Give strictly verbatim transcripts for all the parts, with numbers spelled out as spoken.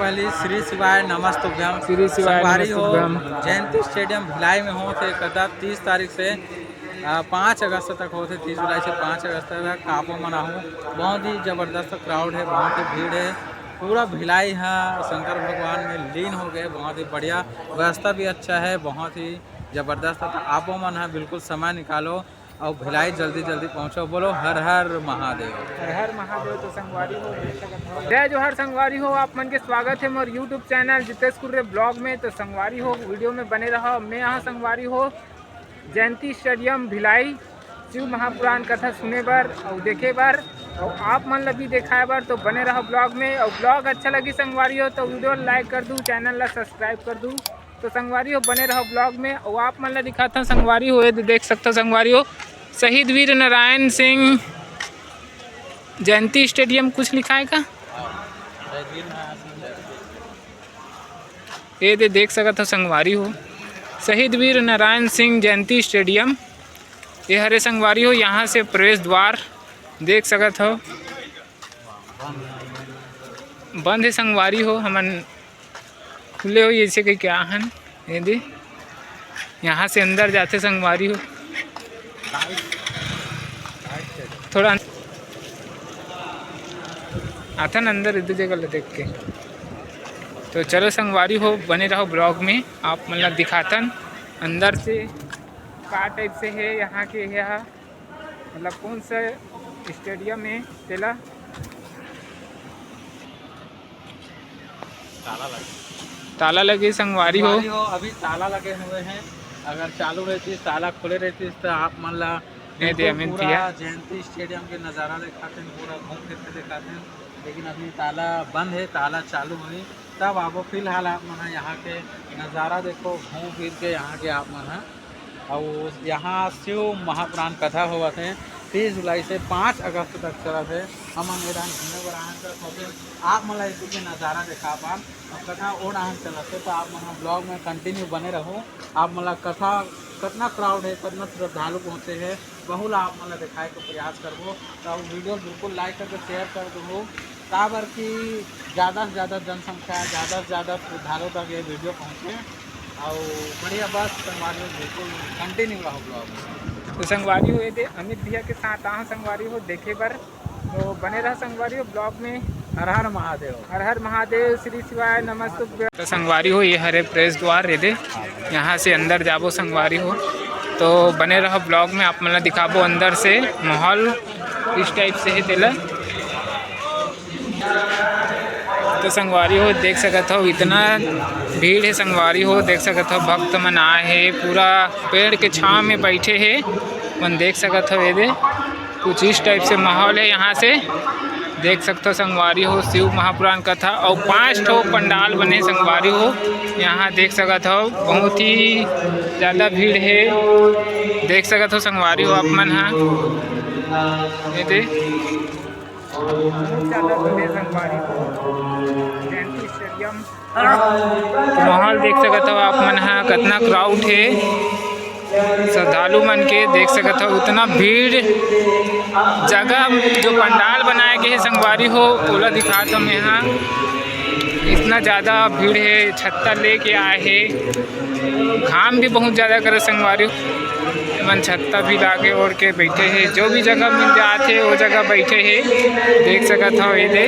पहली श्री शिवाय नमस्तुभ्यम। श्री शिवाय संगवारी हो, नमस्तुभ्यम। जयंती स्टेडियम भिलाई में होत हे कथा तीस तारीख से, आ, पाँच अगस्त तक होत हे, तीस जुलाई से पाँच अगस्त तक। आप मन आहू, बहुत ही जबरदस्त क्राउड हे, बहुत ही भीड़ हे। पूरा भिलाई ह शंकर भगवान में लीन हो गए, बहुत ही बढ़िया। व्यवस्था भी अच्छा है, बहुत ही जबरदस्त। तो आप मन ह बिल्कुल समय निकालो अउ भिलाई जल्दी जल्दी पहुँचो। बोलो हर हर महादेव। हर हर महादेव। तो संगवारी हो, देख सकत हो। जय जोहार संगवारी हो, आप मन के स्वागत है मोर YouTube channel Jitesh Kurre blog में। तो संगवारी हो, वीडियो में बने रहो। मैं यहाँ संगवारी हो जयंती स्टेडियम भिलाई शिव महापुराण कथा सुने बर अउ देखे बर अउ आप मन ला भी देखाए बर। तो बने रहो ब्लॉग में। अउ ब्लॉग अच्छा लगी संगवारी हो तो वीडियो लाइक कर दू, चैनल ला सब्सक्राइब कर दू। तो संगवारी हो, बने रहो ब्लॉग में। अउ आप मन ला दिखाता संगवारी हो, ये दे देख सकता संगवारी हो, शहीद वीर नारायण सिंह जयंती स्टेडियम कुछ लिखा है का? ये दे देख सकत हो संगवारी हो, शहीद वीर नारायण सिंह जयंती स्टेडियम ये हरे संगवारी हो। यहाँ से प्रवेश द्वार देख सकत हो, बंद है संगवारी हो। हमन खुले हो, ऐसे कही क्या हन, ये दे, यहाँ से अंदर जाते संगवारी हो, थोड़ा अन-, आथन अंदर इधर जगह ले देख के। तो चलो संगवारी हो, बने रहो ब्लॉग में, आप मन ला दिखाथन अंदर से का टाइप से है यहाँ के, यहाँ मतलब कौन सा स्टेडियम है तेला। ताला लगे। ताला लगे संगवारी हो। संगवारी हो, अभी ताला लगे हुए हैं। अगर चालू रहती, ताला खुले रहती तो आप मन ला नहीं दे बिल्कुल अमित पूरा भैया। जयंती स्टेडियम के नज़ारा दिखाते हैं, पूरा घूम फिर के दिखाते हैं। लेकिन अभी ताला बंद है, ताला चालू होही तब आबो। फिलहाल आप मन ह यहाँ के नज़ारा देखो, घूम फिर के यहाँ के आप मन ह। अउ यहाँ शिव महापुराण कथा होवत हे तीस जुलाई से पाँच अगस्त तक चलत हे। हमन ए डाहन घूमे बर आए हन, तो सोचे आप मन ला एती के नज़ारा देखा पान। अउ कथा ओ डाहन चलत हे, तो आप मन ह ब्लॉग में कंटिन्यू बने रहो। आप मन ला कथा कतना क्राउड हे, कतना श्रद्धालु पहुँचे हे, वहू ला आप मन ला दिखाए के प्रयास करबो। तो वीडियो बिल्कुल लाइक करके शेयर कर दो, काबर कि ज़्यादा से ज़्यादा जनसंख्या, ज़्यादा से ज़्यादा श्रद्धालु तक ये वीडियो पहुँचे। अउ बढ़िया बस संगवारी हो, बिल्कुल कंटिन्यू रहो ब्लॉग में। तो संगवारी हो, ये दे अमित भैया के साथ आहा संगवारी हो देखे बर। तो बने रहा संगवारी हो ब्लॉग में। हर हर महादेव। हर हर महादेव, श्री शिवाय, नमस्तुभ्यं। तो संगवारी हो, ये हरे प्रवेश द्वार, ये दे, यहाँ से अंदर जाबो संगवारी हो। तो बने रहो ब्लॉग में, आप मन ला दिखाबो अंदर से माहौल इस टाइप से है तेला। तो संगवारी हो, देख सकत हो, इतना भीड़ है संगवारी हो, देख सकत हो, भक्त मन आए हे, पूरा पेड़ के छाँव में बैठे हे, मन देख सकत हो, ये दे कुछ इस टाइप से माहौल है। यहाँ से देख सकत हो संगवारी हो, शिव महापुराण कथा अउ पाँच ठो पंडाल बने संगवारी हो, यहाँ देख सकत हो, बहुत ही ज़्यादा भीड़ है, देख सकत हो संगवारी हो आप मन हा, ये दे। बहुत ज़्यादा भीड़ है संगवारी हो, जयंती स्टेडियम। माहौल देख सकत हो आप मन हा, कतना क्राउड है श्रद्धालु मन के, देख सकत हो उतना भीड़। जगह जो पंडाल बनाए गए है संगवारी हो, ओला दिखात हूँ मैं हा, इतना ज़्यादा भीड़ है, छत्ता लेके आए है। घाम भी बहुत ज़्यादा करे संगवारी हो, मन छत्ता भी लाके ओढ़ के बैठे हे, जो भी जगह मिल जात हे वो जगह बैठे हे। देख सकत हो ये दे,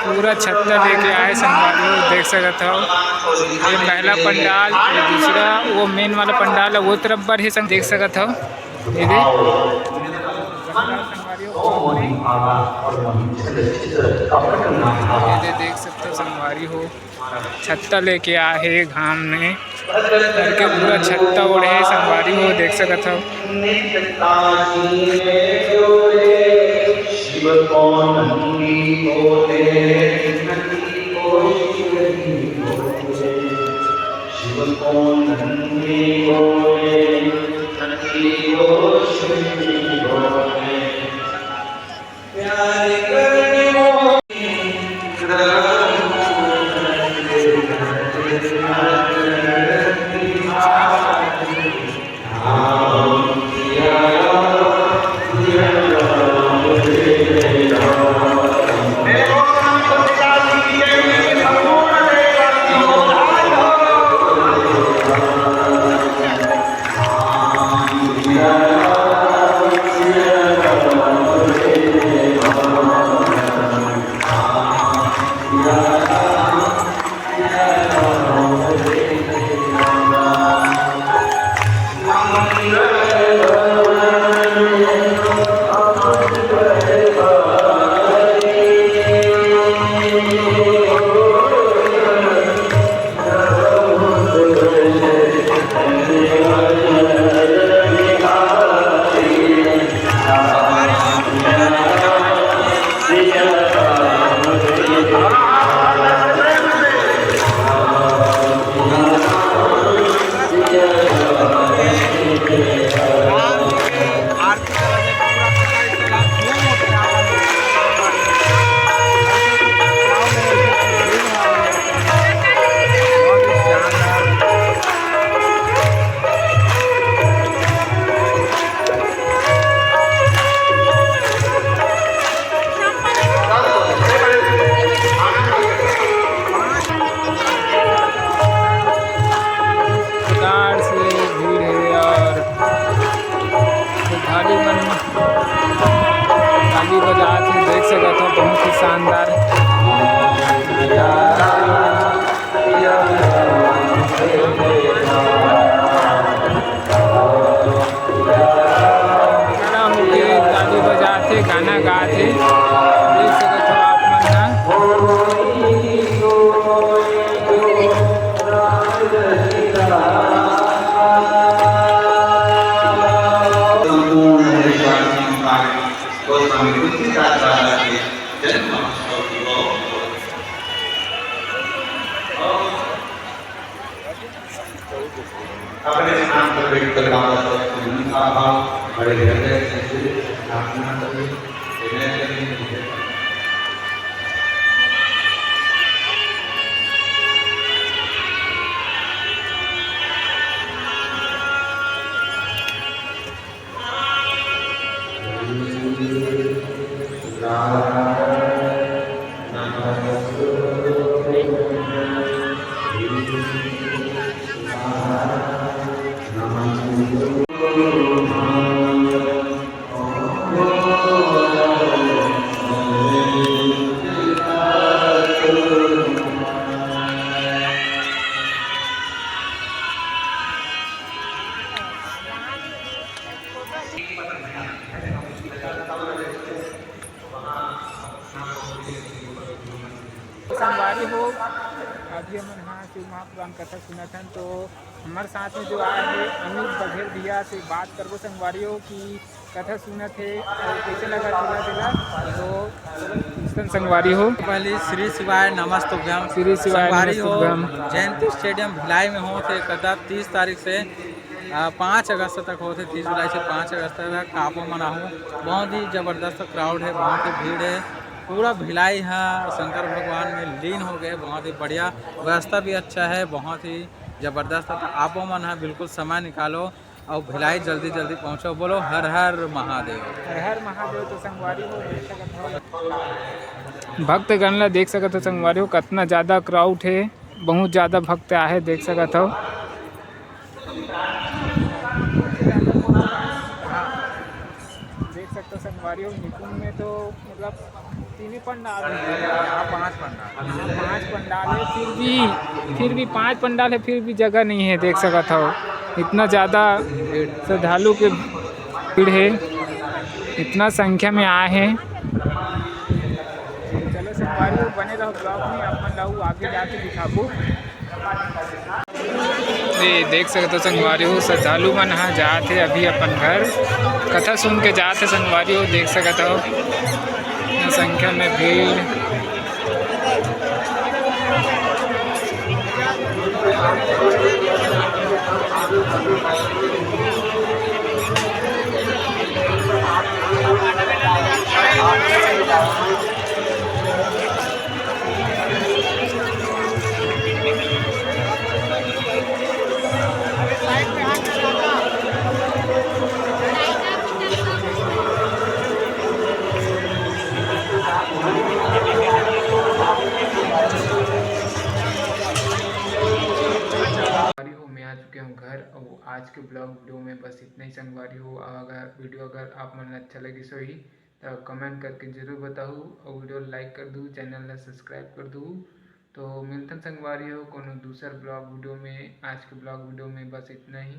पूरा छत्ता लेके आए संगवारी हो, देख सकत हो। ये पहला पंडाल, ये दूसरा, वो मेन वाला पंडाल है, वो तरफ बर हे संग-, देख सकत हो। ये दे, ये दे देख सकते हो संगवारी हो, छत्ता लेके आ हे घाम में करके, पूरा छत्ता ओढ़े हे संगवारी हो, देख सकत हो। सकत हो, बहुत ही शानदार। खड़ा होके ताली बजात हे, गाना गात हे, देख सकत हो आप मन ह। संपूर्ण हरिद्वार संस्थान गोस्वामी तुलसीदास बाबा के जन्म महोत्सव की बहुत अपने स्थान पर बैठकर बाबा से उनका भाव बड़े हृदय से जुड़े प्रार्थना करें, विनय करें। संगवारी हो, अभी हमन हा शिव महापुराण कथा सुनत हन, तो हमर साथ में जो आए हे अमित बघेल भैया से बात करबो संगवारी हो कि कथा सुनत हे और कैसे लगा तेला तेला। तो चलो पूछतन संगवारी हो। पहले श्री शिवाय नमस्तुभ्यम। श्री शिवाय संगवारी हो, नमस्तुभ्यम। जयंती स्टेडियम भिलाई में होत हे कथा तीस तारीख से, आ, पाँच अगस्त तक होत हे, तीस जुलाई से पाँच अगस्त तक। आप मन आहू, बहुत ही जबरदस्त क्राउड है, बहुत ही भीड़ है। पूरा भिलाई ह शंकर भगवान में लीन हो गए, बहुत ही बढ़िया। व्यवस्था भी अच्छा है, बहुत ही जबरदस्त। तो आप मन ह बिल्कुल समय निकालो और भिलाई जल्दी जल्दी पहुँचो। बोलो हर हर महादेव। हर हर महादेव। तो संगवारी हो, देख सकत हो। भक्तगण ला देख सकत हो संगवारी हो, कतना ज्यादा क्राउड है, बहुत ज्यादा भक्त आहे, देख सकत हो। देख सकते हो संगवारी हो, निकुंज में तो मतलब तीन ही पंडाल है। यहाँ पाँच पंडाल। यहाँ पाँच पंडाल है, फिर भी, फिर भी पाँच पंडाल है, फिर भी जगह नहीं है। देख सकत हो, इतना ज़्यादा श्रद्धालु के भीड़ है, इतना संख्या में आए हैं। चलो संगवारी हो, बने रहो ब्लॉग में, अपन ला आगे जाके दिखाबो। ये देख सकत हो संगवारी हो, श्रद्धालु मन ह जात हे अभी अपन घर, कथा सुन के जात हे संगवारी हो, देख सकत हो संख्या में भीड़। संगवारी हो, मैं आ चुके हूँ घर। और आज के ब्लॉग वीडियो में बस इतना ही संगवारी हो। अगर वीडियो अगर आप मन अच्छा लगिस होही तो कमेंट करके जरूर बताहू और वीडियो लाइक कर दू, चैनल ला सब्सक्राइब कर दू। तो मिलथन संगवारी हो कोनो दूसर ब्लॉग वीडियो में। आज के ब्लॉग वीडियो में बस इतना ही।